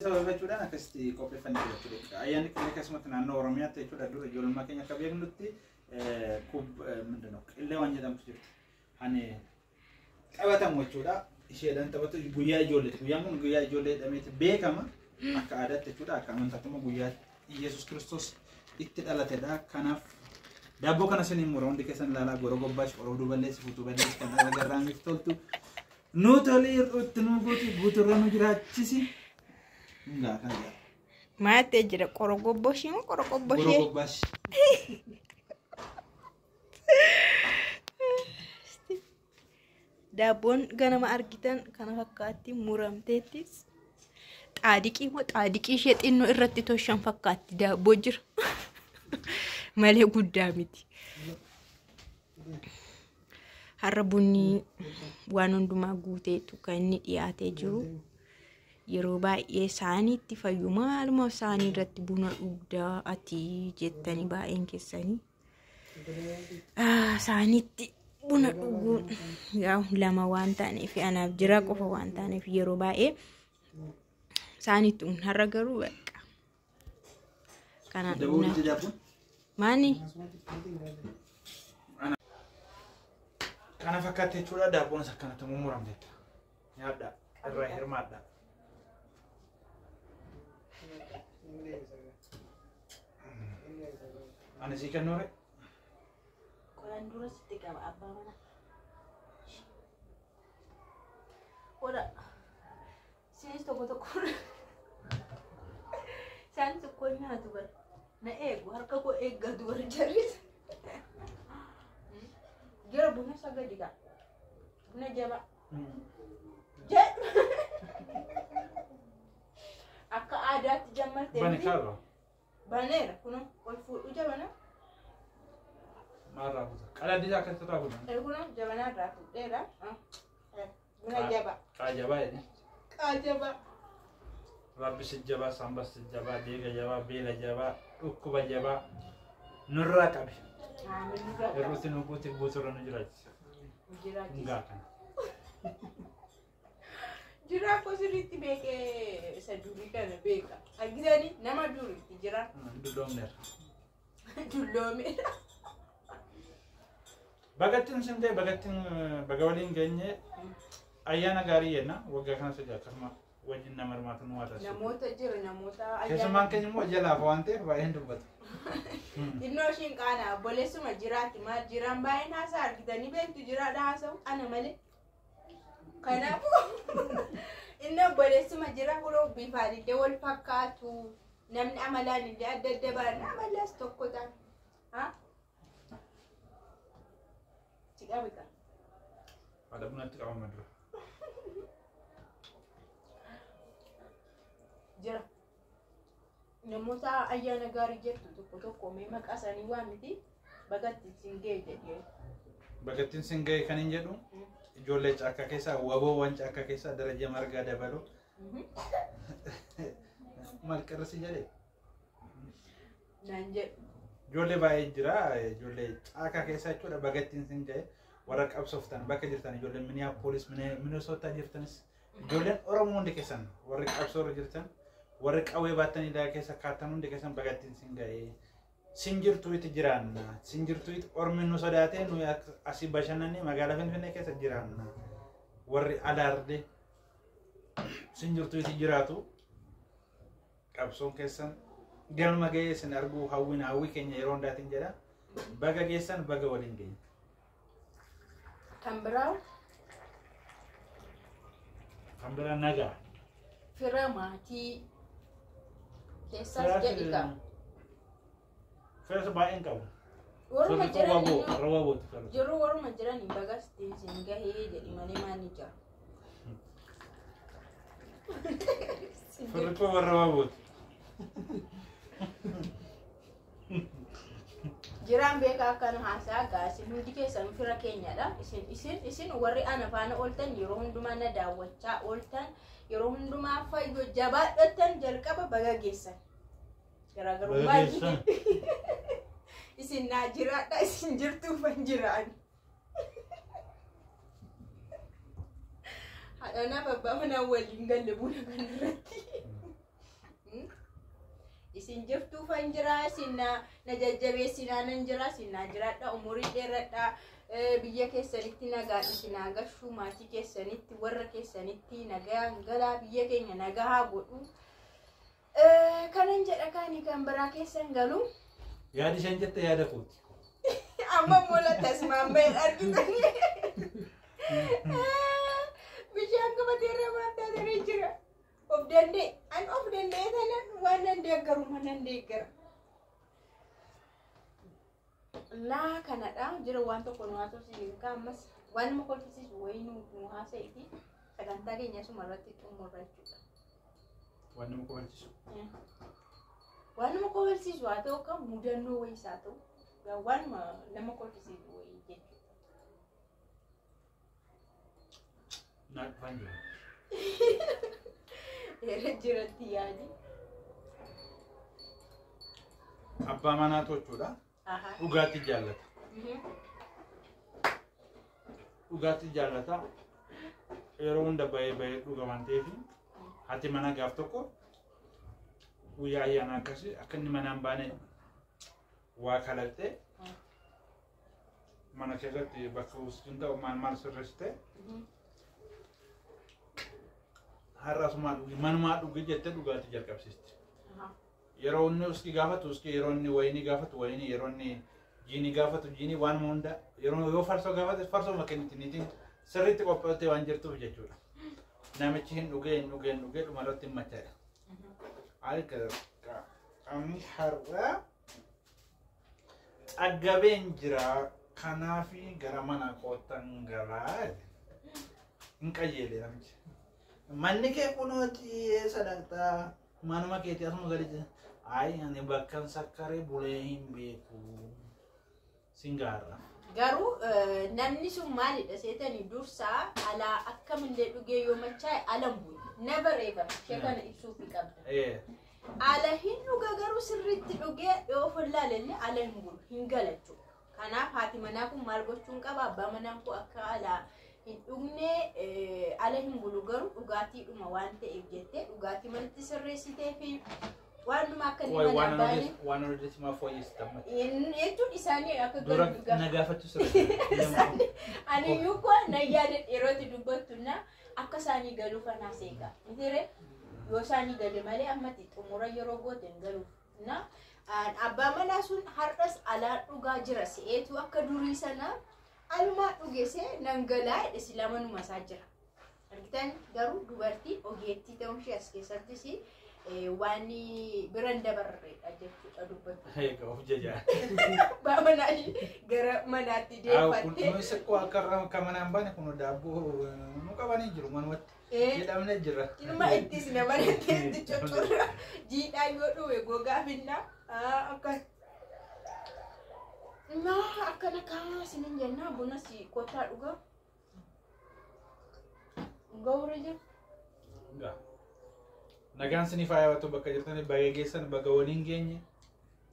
Sababeeffachuudhaan akkasitti qopheeffannee jechuudha. Ayyaanni qillee keessumatti naannoo Oromiyaatti jechuudha, dur ijoollummaa keenya akka beeknutti kub ምንድን ነው qillee waan jedhamtu jirti. Ani taphatamu jechuudha. Isheedhaan taphatu guyyaa ijoolleeti. Guyyaan kun guyyaa ijoollee jedhameeti beekama. Akka aadaatti jechuudha. Akka amantaatti immoo guyyaa Iyesuus Kiristoos itti dhalatedha. Kanaaf daabboo kana isiniin mura, hundi keessan ilaalaa, gora gobbaash qoroo duballeessi fuutuu balleessi kan dhala garraamiif toltu. Nu tolii itti nu guuti, guuturra nu jiraachisi. Ngaa kana jedha. Maattee jira qorogobboshee moo qorogobboshee? Gora gobbaash. Daabboon ganama argitan kana fakkaatti muramteettis. Xaadiqii moo xaadiqii ishee xinnoo irratti toshan fakkaatti daabboo jira. Malee guddaa miti. Har'a bunni waan hundumaa guuteetu kan inni dhiyaatee jiru. Yeroo baay'ee saaniitti fayyu, maaluma saanii irratti buna dhugdaa ati jettanii baay'een keessanii. Saaniitti buna dhuguun yaa lama waan taaneef, anaaf jira qofa waan taaneef, yeroo baay'ee saaniitti dhugna. Har'a garuu bakka kanaan Daboo dhugna. Didde daabboon. Maani? Kana fakkaatti jechuudha, daabboon isa akkanatti mummuramteetta. Nyaadhaa, irraa hirmaadhaa. Ani sii kennuure? Qolaan dura sitti qaba, abbaa mana. Qola. Isinis tokko tokko. Isaan tokko nyaatu bara. Na eegu, harka koo eeggatu bara jarris. Jira buna isa gadi gaa. Buna jabaa. Jedhu. Akka aadaatti jammartee Bani miti. kaarra. Baneera kunoo ol fuudhu jabana. Maalirraa fuuta? Qadaaddi isaa akkasitti irraa fuuta. Kunoo jabanaa irraa fuudheera. Buna jabaa. Qaajabaa jedhe. Qaajabaa. Rabbi si jabaa, samba si jabaa, deega jabaa, beela jabaa, dhukkuba jabaa nurraa qabi. Amiin, nurraa qabi. Irruutti nu guuti, guuturra nu jiraachisa. Jiraachisa. Hungaa kana. Jira koo sirriitti beekee isa durii kana beeka. Argitanii, nama duriitti jira. Dulloomneerra. Dulloomeera. Bagattiin sin ta'e, bagattiin baga waliin geenye, ayyaana gaarii jenna. Waggaa kanas egaa akkasuma wajjin nama hirmaatu nu haa taasisu. Namoota jira, namoota Keessummaan keenya immoo jalaafa waan ta'eef baay'ee hin dubbatu. Xinnoo ishiin qaana, obboleessuma jiraatti maal jiraan baay'een haasaa argitanii beektu, jiraadha haasa'u ana malee. Kanaafuu inni obboleessuma jira, kunoo bifaan illee wal fakkaatu, namni amalaan illee adda adda baana, amalas tokko ta'a. Ha? Si qabi kaa. Haadha bunatti qabama dura. Jira. Namoota ayyaana gaarii jettu tokko tokko mee maqaa isaanii waa miti, bagatti isin ga'e jedhee. Bagattiin sin ga'e kan hin jedhu ijoollee caakkaa keessaa, waboowwan caakkaa keessaa, Daraja Margaa dabaluu. Maal qirrisi jedhee? Naan jedhu. Ijoollee baay'ee jira. Ijoollee caakkaa keessaa jechuudha. Bagattiin sin ga'e, warra qabsooftan bakka jirtan, ijoolleen Minneapolis, Minnesota jirtanis, ijoolleen Oromoo hundi keessan, warri qabsoorra jirtan, warri qawwee baattanii daa keessa kaattan hundi keessan bagattiin sin ga'e. Sin jirtu itti jiraanna. Sin jirtu itti ormi nu sodaatee nu asii bashannanee magaalaa Finfinnee keessa jiraanna. Warri alaarde sin jirtu itti jiraatu. Qabsoon keessan galma ga'ee isin arguu hawwina, hawwii keenya yeroo hundaatiin jedha. Baga geessan, baga waliin geenye. Kan biraa? Kan biraa nagaa. Fira maatii keessaas jedhi kaa. Firas baay'een qabu. Waruma Firri jiran waboo, warra wabooti firri. Jiru waruma jiran bagas isin gahee jedhi malee maal ni jira. Firri koo warra wabooti. Jiraan beekaa akkana haasaa gaa, isin hundi keessan fira keenyadha. Isin warri ana faana ooltan, yeroo hundumaa na daawwachaa ooltan, yeroo hundumaa fayyoo jabaadhattan, jalqaba baga geessan. Garaagarummaa Baga geessan. Isin naa jiraadha, isin jirtuufan jiraan. Haadha naaf abbaa manaa waliin galle buna kanarratti. Isin jirtuufan jira, isin na jajjabeessinaa nan jira, isin naa jiraadha, umurii dheeradha. Biyya keessanitti nagaan isin haa gashu, maatii keessanitti, warra keessanitti nagaan galaa, biyya keenya nagaa haa godhu. Kanan jedha kaanii kan biraa keessan galu. Yaadi isheen jette yaada kooti. Amma mul'ata tasmaamee argitanii. Bishaan qabateerra waan taatanii jira. Of danda'e, an of danda'e tanan waan nan deeggaru nan deeggara. Naa kanadha jira waan tokko nu haasofsiisu kan ammas waan nama kolfisiisu wayii nu haasa'iti sagantaa keenya suma irratti xumurra jechuudha. Waan nama kofalchiisu. Waan nama kofalchiisu haa ta'u kan mudannoo wayiis haa ta'u waan nama kolfisiisu wayii jechuudha. Naa dhufaan jira. Yeroo jiratti yaadi. Abbaa manaa tochuudha. Dhugaatii jaallata. Dhugaatii jaallata. Yeroo hunda bahee bahee dhuga waan ta'eef haati manaa gaaf tokko guyyaa ayyaana akkasii akka inni manaan baane waa kalaqxee mana keessatti bakka uwwisuun ta'u maal maal sirreessitee har'a asumaa dhugi manumaa dhugi jettee dhugaatii jalqabsiisti. Yeroo inni uskii gaafatu uskii, yeroo inni wayinii gaafatu wayinii, yeroo inni jiinii gaafatu jiinii, waanuma hunda yeroo yoo farsoo gaafate farsoo kenniti niitiin sirriitti qopheessitee waan jirtuuf jechuudha. Namichi hin dhugee hin dhugee hin dhugee dhumarratti hin machaa'e. Qaamni har'a xaggabeen jira kanaafi gara mana koottan galaa hin qajeele namichi. Manni kee kunooti eessa dhaqxaa? Manuma keetii asuma gadi jira. Ayi ani bakkan sakkaree bulee hin beeku. Singaarra. Garuu namni sun maalidha seetanii dursaa alaa akkamillee dhugee yoo machaa'e ala hin bu'u. Never ever ishee kana ibsuufi qabda. Ala hin dhuga garuu sirriitti dhugee yoo of ilaalle ala hin bulu hin galachu. Kanaaf haati manaa kun maal gochuun qaba? Abbaa manaa kun akka alaa hin dhugne ala hin bulu garuu dhugaatiidhuma waan ta'eef jettee dhugaatii manatti sirreessitee fi waanuma akka inni manaa baane Waan hojjetu maaf fooyyessita amma. Jechuun isaanii akka Dura galu dhugaa. na gaafachuu sirreessa. Ani iyyuu koo na yaada yerootti dubbattu na akka isaanii galuuf anaa seeqa. Mitiire yoo isaanii gale malee ammatti xumura yeroo goote hin galuuf. Na abbaa manaa sun har'as alaa dhugaa jira se'eetu akka durii sana alumaa dhugesee nan galaa jedhe sila manuma isaa jira. Argitan garuu dubartii ogeettii ta'uun ishee as keessattis waan biran dabarreedha jechuudha dubbattu. Egaa of jajaa. Abbaa manaa ishee gara manaatti deeffattee. Kunis akka akka manaan baane kun daabboo nu qabanii jiru manumatti. Jedhamne jira. Ilma ittis nama itti cuccurra jiidhaa yoo dhuwe gogaa finnaa akkas. Naa akkana kaasinin jennaa bunas kottaa dhugaa. Gawra jira. Nagaan sinii faayawatu bakka jirtanii baga geessan baga waliin geenye.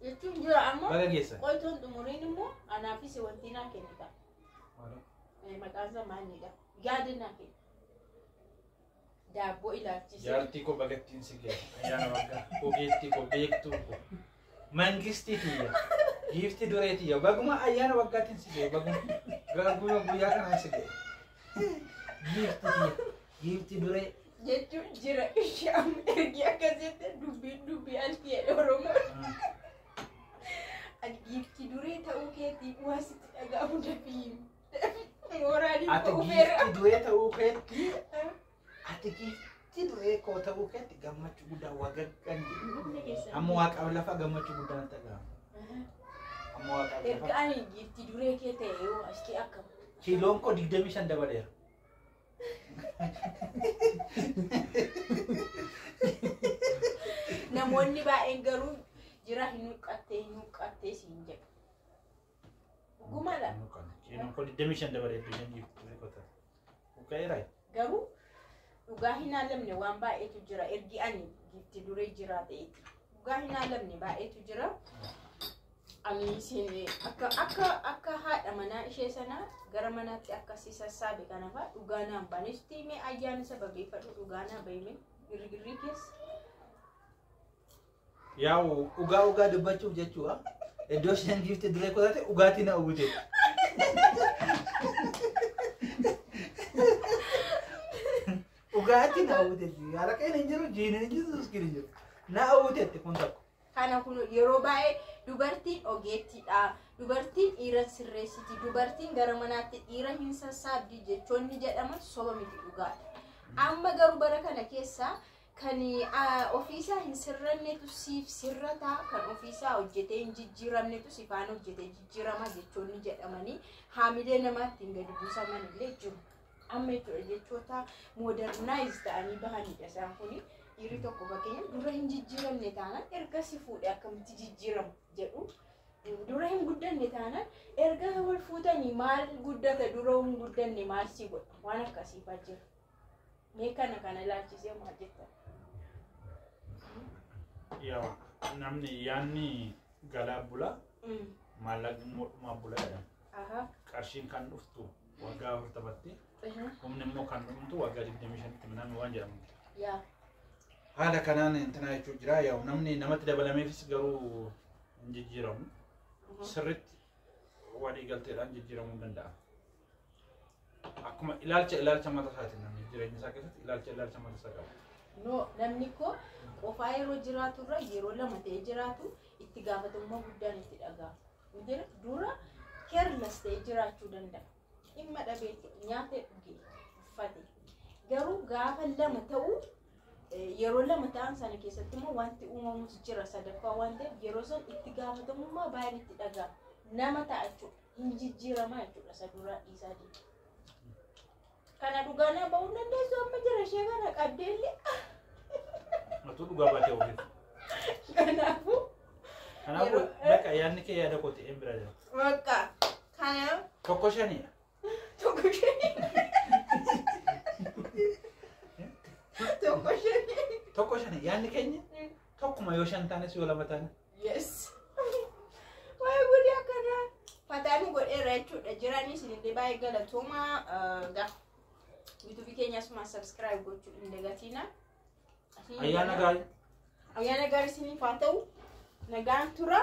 Jechuun jira amma Baga geessan. qoytoon xumuriin immoo anaafis wanti naa kennita. Maqaan isaa maalidha? Yaada naa kenna. Daabboo ilaalchise. Jaartii koo bagattiin si ga'e ayyaana waggaa ogeettii koo beektuu koo mangistii tiyya giiftii duree tiyya baguma ayyaana waggaatiin si ga'e baguma guyyaa kanaan si ga'e giiftii tiyya giiftii duree. Jechuun jira ishee amma ergi akkasitti dubbiin dubbii alti jedhe Oromoon. Ani giiftii duree ta'uu keetii waa sitti dhaga'amu dafii. Mooraan Ati dhufeera. giiftii duree ta'uu keetti ati giiftii duree koo ta'uu keetti gammachuu guddaa wagaggan jedhu. Amma waaqaaf lafa gammachuu guddaan natti dhaga'ama. Amma waaqaaf Erga lafa. ani giiftii duree kee ta'e yoo askee akkam. Kiiloon koo 25 dabaleera. Namoonni baay'een garuu jira hin huqqattee hin huqqattee siin jedhu. Dhugumadha. Kiiloon koo 25 dabaleera bishaan giiftii duree koo ta'e. Huqqa'eera. Garuu dhugaa hin haalamne waan baay'eetu jira. Ergi ani giiftii duree jira ta'eeti. Dhugaa hin haalamne baay'eetu jira. Ani isin akka akka akka haadha manaa ishee sana gara manaatti akkasii sassaabe kanafa dhugaa naan baneesti mee ayyaana sababeeffadhu dhugaa naa bahime girgirrii keessa. Yaa'u dhugaa dhugaa dubbachuuf jechuudha. Iddoo isheen giifti duree qotate dhugaatii na uwwite. Dhugaatii na uwwiteetti. Haraqeen hin jiru, jiiniin hin jiru, suuskiin hin jiru. Na uwwiteetti kun tokko. Kana kun yeroo baay'ee dubartiin ogeettiidha. Dubartiin dhiira sirreessiti. Dubartiin gara manaatti dhiira hin sassaabdi jechoonni jedhaman soba miti, dhugaadha. Amma garuu bara kana keessa kan ofiisaa hin sirrannetu siif sirrataa, kan ofiisaa hojjetee hin jijjiiramnetu si faana hojjetee jijjiirama jechoonni jedhamanii haamilee namaatti hin gadi buusaman illee jiru. Amma jechuudha jechoota modernize ta'anii bahanidha isaan kuni. Dhiirri tokko fakkeenyaaf dura hin jijjiiramne taanaan erga si fuudhe akkamitti jijjiiramu jedhu. Dura hin guddanne taanaan erga wal fuutanii maal guddata, dura hin guddanne maal si godha, waan akkasiifaa jira. Mee kana ilaalchisee maal jettan? Yaa'u namni yaanni galaa bula, maallaqni immoo dhumaa bula jedhama. Qarshiin kan dhuftu waggaa 40tti, humni immoo kan dhumtu waggaa 25tti minaan waan jedhamu. Haala kanaan intinaa jechuun jira. Yaa'u namni namatti dabalameefis garuu hin jijjiiramu. Sirriitti walii galteedhaan jijjiiramuu hin danda'a. Akkuma ilaalcha ilaalcha mataa isaatiin namni jireenya isaa keessatti ilaalcha ilaalcha mataa isaa qaba. No, namni koo qofaa yeroo jiraatu irra yeroo lama ta'ee jiraatu itti gaafatamummaa guddaan itti dhaga'ama. Dura careless ta'ee jiraachuu danda'a. Dhimma dhabee nyaatee, dhugee, uffate. Garuu gaafa lama ta'u, yeroo lama ta'an sana keessatti immoo wanti uumamus jira sadaffaa waan ta'eef, yeroo san itti gaafatamummaa baay'een itti dhaga'ama. Nama ta'a jechuudha. Hin jijjiiramaa jechuudha isa duraa dhiisaa deema. Kana dhugaa na ba'uu hin dandeessu, amma jira ishee kana qabdeellee. Otuu dhugaa baatee ofiif. Kanaafuu Kanaafuu bakka yaadni kee yaada koo ta'een bira jira. Bakka kana 1-5dha. 1-5. 1-5. 1-5 yaadni keenya tokkuma yoo shan taanes yoo lama taane. Yes. Waa'ee gudii akkanaa. Fataa nu godheera jechuudha. Jiranii isinillee baay'ee galatoomaa gaa. YouTube keenya asuma subscribe gochuu hin dagatina. Ayyaana gaarii. Ayyaana gaarii isiniif haa ta'u. Nagaan tura.